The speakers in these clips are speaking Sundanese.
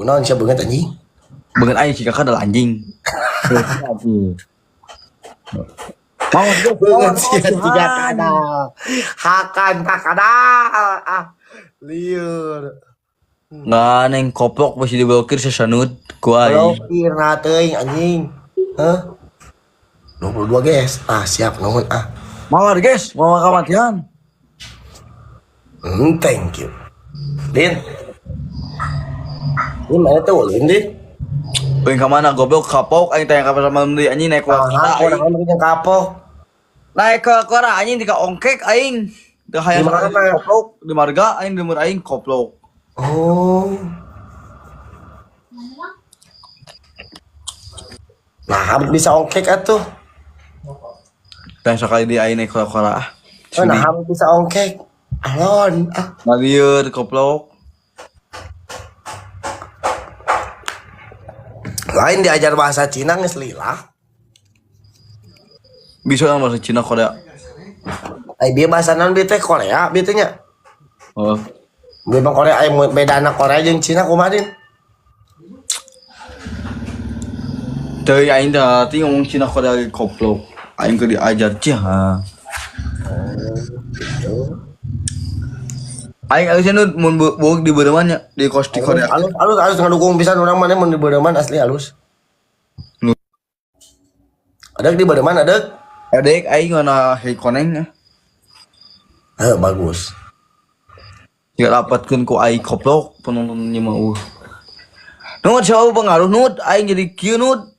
Kunaon sia beungeut anjing? Beungeut aing si kakak adalah anjing. Mau Beungeut sia tiga kadal. Hakan kakadal. Ah, lieur. Nggak neng koplok pasti diblokir sesanut ku aing. Blokir nah teuing anjing. Hah? 22 guys. Ah, siap nuhun ah. Mawar guys, mau kematian. Thank you. Din. Ini mana tuh ulin, Din? Pengen ke mana goblok kapok aing tanya kapan sama deui anjing naik Ah, ke aku aing. orang yang kapok. Naik ke kora anjing di ongkek aing. Teu hayang Di mana? Koplok di marga aing di aing koplok. Oh. Nah, bisa ongkek atuh. Tanya sekali di aing naik kora-kora ah. Oh, nah, bisa ongkek. Alon, ah. Ngalieur koplok. Lain diajar bahasa Cina geus lila. Bisa kan bahasa Cina Korea. Ai bieu bahasa naon bieu teh Korea bieu teh nya. Oh. Bieu mah Korea aya bedana Korea jeung Cina kumaha Din? Teu aing teh ngarti ngomong Cina Korea ge koplok. Aing keur diajar cih. Aing alus nu mun buuk di Beureman nya di kos di Korea. Alus alus alus ngadukung pisan urang maneh mun di Beureman asli alus. Nu. Adek di Beureman adek? Adek aing ngana hei koneng ya. Heuh bagus. Jika rapatkeun ku aing koplok penontonnya mah eueuh. Nut siapa pengaruh nut aing jadi kieu nut.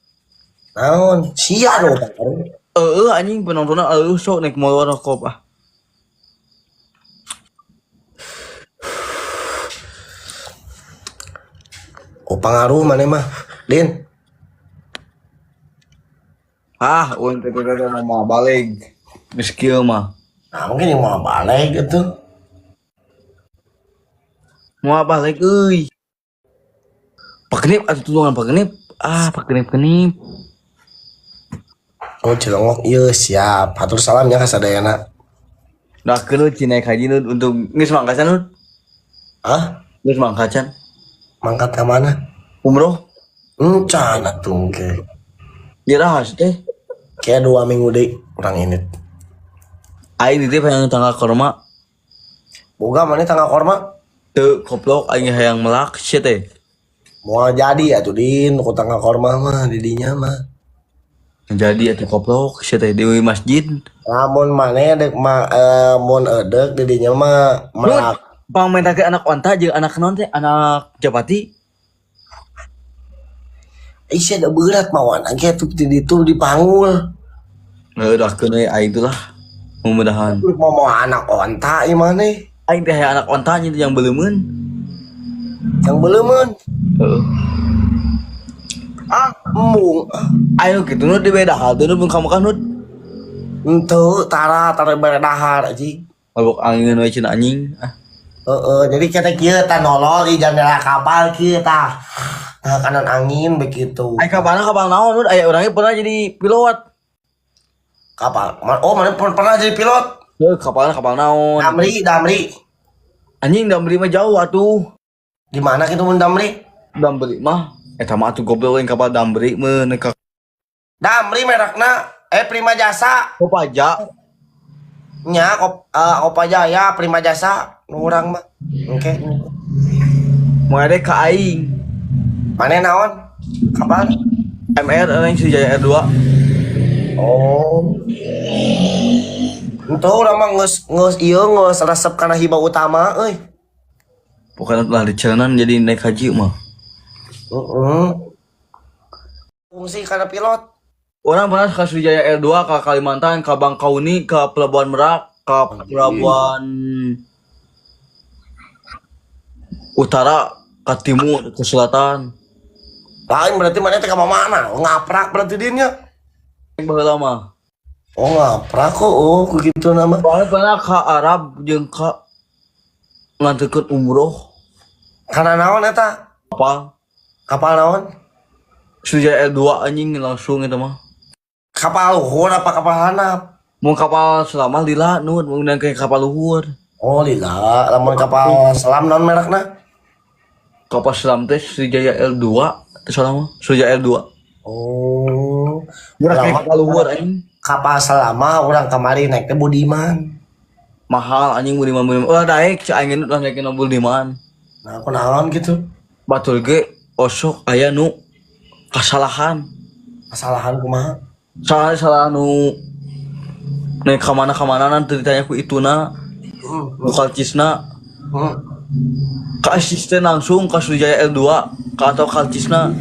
Naon? Sia nu pengaruh. Heeh anjing penontonnya eueuh sok naik motor kop ah. Oh pengaruh maneh mah. Din. Ah, ulun teh teh mau balik. Geus kieu mah. Nah, mungkin yang mau balik gitu. Mau balik euy. Pakenip atuh tulungan pakenip. Ah, pakenip-kenip. Oh, cilongok ieu siap. Hatur salam nya ka sadayana. Nah, keun cina naik haji nut untuk geus mangkat can nut. Hah? Geus mangkat can. Mangkat ka mana? Umroh. Encan atuh ke. Ya teh. Kayak 2 minggu deui urang ini. Aing ditip hayang tangga korma. Boga mana tangga korma? Teu koplok aing hayang melak sia teh. Moal jadi atuh Din, ku tangga korma mah di dinya mah. Jadi atuh koplok sia teh di masjid. Lamun maneh deuk ma mun eudek di dinya mah melak. Pang mentakeun anak onta jeung anak naon teh? Anak japati. Ih, sia da berat mawana ge atuh di ditu dipanggul. Heuh dahkeun we aing tuh lah. Mudah-mudahan. Mau anak onta ieu maneh. Aing teh hayang anak onta nya yang beleumeun. Yang beleumeun. Heeh. Ah, embung. Ayo kitu nu di beda hal teh nu ka Mekah nu. Henteu, tara tara dahar anjing. Mabok angin we cenah anjing. Ah. Heeh, jadi kita kieu tah nolol di jendela kapal kieu tah. Nah, kanan angin begitu. Ai kapalna kapal naon nu aya urangnya pernah jadi pilot. Kapal. Oh, mana pernah jadi pilot? Heuh, kapalna kapal naon? Damri, Damri. Anjing Damri mah jauh atuh. Di mana kitu mun Damri? Damri mah eta mah atuh goblok yang kapal Damri mah ka Damri merekna Prima Jasa. Kopaja. Nya Kopaja ya Prima Jasa nu urang mah. Oke. Moal ka aing. Mane naon? Kapal? MR aing Sriwijaya R2. Oh. Entah urang mah geus geus ieu geus resep kana hiba utama euy. Pokoknya telah dicelanan jadi naik haji mah. Heeh. Fungsi kana pilot. Orang pernah ke Sriwijaya R2 ke Kalimantan, ke Bangkauni, ke Pelabuhan Merak, ke Pelabuhan Utara, ke Timur, ke Selatan. Lain berarti mana teh ka mana? Ngaprak berarti dinya. Baheula mah. Oh ngaprak kok, oh begitu nama. Soalnya pernah ke Arab jeung ka nganterkeun umroh. Kana naon eta? Kapal. Kapal naon? Sriwijaya R2 anjing langsung eta mah. Kapal luhur apa kapal handap? Mun kapal selama lila nu mun kayak kapal luhur. Oh lila, lamun kapal selam naon merekna? Kapal selam teh Sriwijaya L2 teh salah mah Sriwijaya L2. Oh, Murah urang kayak mah kapal luhur anjing. Kapal selama urang kamari naik teh Budiman. Mahal anjing Budiman Budiman. Ulah daek cek aing ulah naik Budiman. Nah, aku naon gitu. Batur ge osok aya nu kasalahan. Kesalahan kumaha? Salah salah nu naik ka mana ka mana nanti ditanya ku ituna nu karcisna ka asisten langsung ka Sriwijaya L2 ka atau karcisna.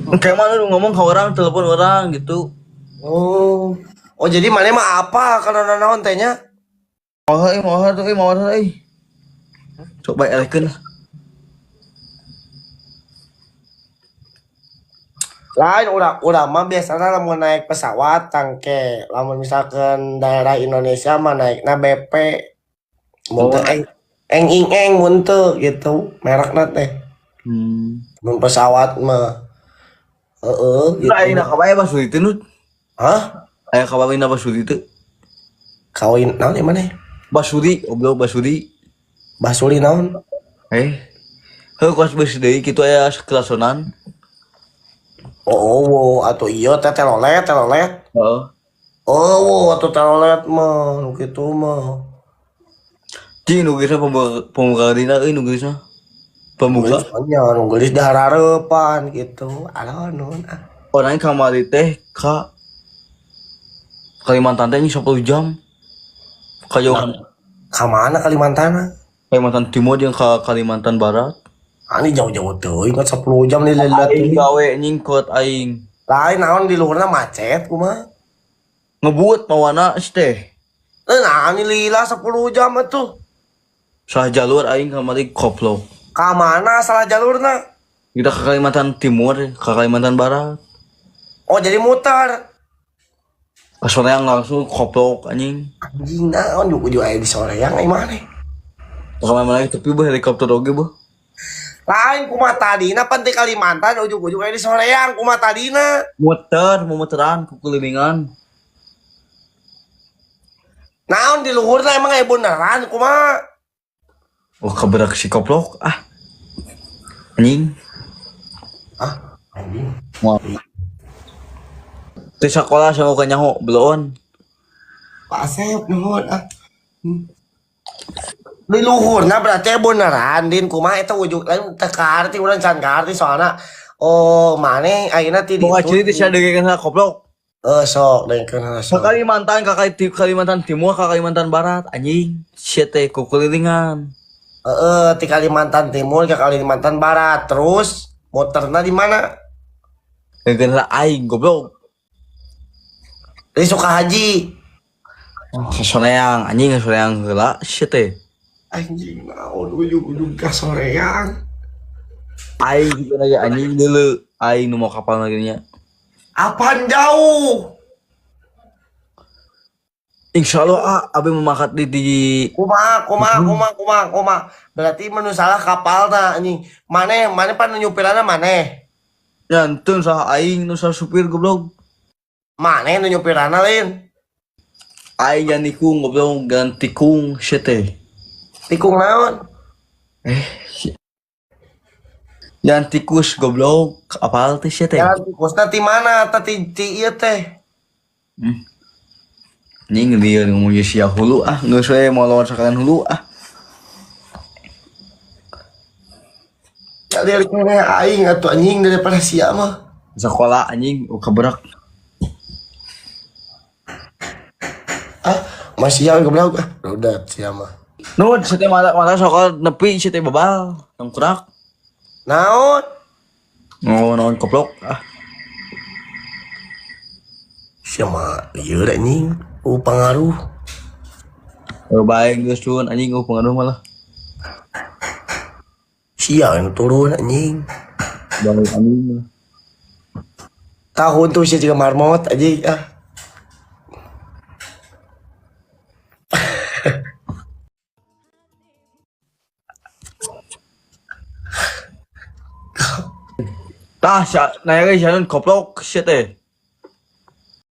Kayak mana lu ngomong ke orang, telepon orang gitu. Oh. Oh, jadi mana mah apa kalau naon teh nya? Mau euy, mau tuh euy, mau euy. Coba elekeun lah. Lain urang mah biasanya lamun naik pesawat tangke, lamun misalkan daerah Indonesia mah naikna BP. Mun teu Oh. eng eng ing eng mun teu gitu merekna teh. Mun pesawat mah heeh gitu. Aing na kabae Basuri teh nu. Hah? Aya kabae na Basuri teh. Kawin naon ieu maneh? Basuri, goblok Basuri. Basuri naon? Eh. Heuh kelas beus deui kitu aya kelasonan. Oh, oh, oh, atuh ieu teh telolet, telolet. Heeh. Oh, oh, atuh telolet mah nu kitu mah. Cing nu geusna pembuka pembuka dina euy nu geusna. Pembuka. Nya nu geulis dahararepan gitu. Alah nuhun ah. Orangnya kamari teh ka Kalimantan teh ini 10 jam. Kajauhan. Ka mana Kalimantan? Kalimantan Timur jeung ka Kalimantan Barat. Ani jauh-jauh teuing kan 10 jam di lila Aing teuing. gawe anjing kuat aing. Lain naon di luhurna macet kumaha? Ngebut mawana teh. Eh nah ani lila 10 jam atuh. Salah jalur aing kamari koplok. Ka mana salah jalurna? Kita ke Kalimantan Timur, ke Kalimantan Barat. Oh jadi muter. Ke Soreang langsung koplok anjing. Anjing naon ujug-ujug aya di Soreang ai maneh. Ke mana lagi tepi beuh helikopter oge beuh. Lain kumaha tadina pan ti Kalimantan ujug-ujug aya di Soreang kumaha tadina. Muter, mau muteran kukelilingan. Naon di luhurna emang aya beneran kumaha? Oh keberak si koplok ah. Anjing. Ah, anjing. Moal. Teu sakola sama kanyaho beloon. Pak Asep nuhun ah. Di luhurna berarti aya beneran din kumaha eta ujug lain teu kaarti urang can kaarti soalna oh maneh ayeuna ti Boga ditu. ciri teh sia degekeun heula koplok. Eh sok dengkeun heula Ke sok. Kalimantan, ke Kalimantan Timur, ke Kalimantan Barat, anjing. Sia teh kukelilingan. Heeh, ti Kalimantan Timur ke Kalimantan Barat. Terus muterna di mana? Degekeun heula aing goblok. Di Sukahaji. Ke Soreang, anjing ke Soreang heula sia teh. Anjing naon ujug-ujug ka Soreang. Aing juga nanya anjing deuleu, aing nu mau kapal lagi nya. Apaan jauh? Insya Allah ah, abi memakat di Kumaha, kumaha, kumaha, kumaha, kumaha. Berarti menu salah kapalna anjing. Maneh, maneh pan nu nyupirana maneh. Nyantun salah aing nu salah supir goblok. Maneh nu nyupirana lain. Aing jangan tikung goblok, jangan tikung sia teh. Tikung naon? Jangan tikus goblok, apal teh sia teh. Jalan tikusna ti mana? Tah ti ti ieu teh. Anjing dia ngomong sia hulu ah, geus we mau lawan sekalian hulu ah. Ya lieur keneh aing atuh anjing daripada sia mah. Sekolah anjing oh, keberak. Ah, masih sia goblok ah. Udah sia mah. Nuhun sia teh mata mata sokol nepi sia teh babal, tongkurak. Naon? Oh, naon koplok ah. Sia mah lieur anjing. Oh, pengaruh. Oh, baik geus turun anjing oh pengaruh malah. Sia nu turun anjing. Baik anjing. Tahun tuh sia juga marmot anjing ah. Tah sia nanya ge sia koplok sia teh.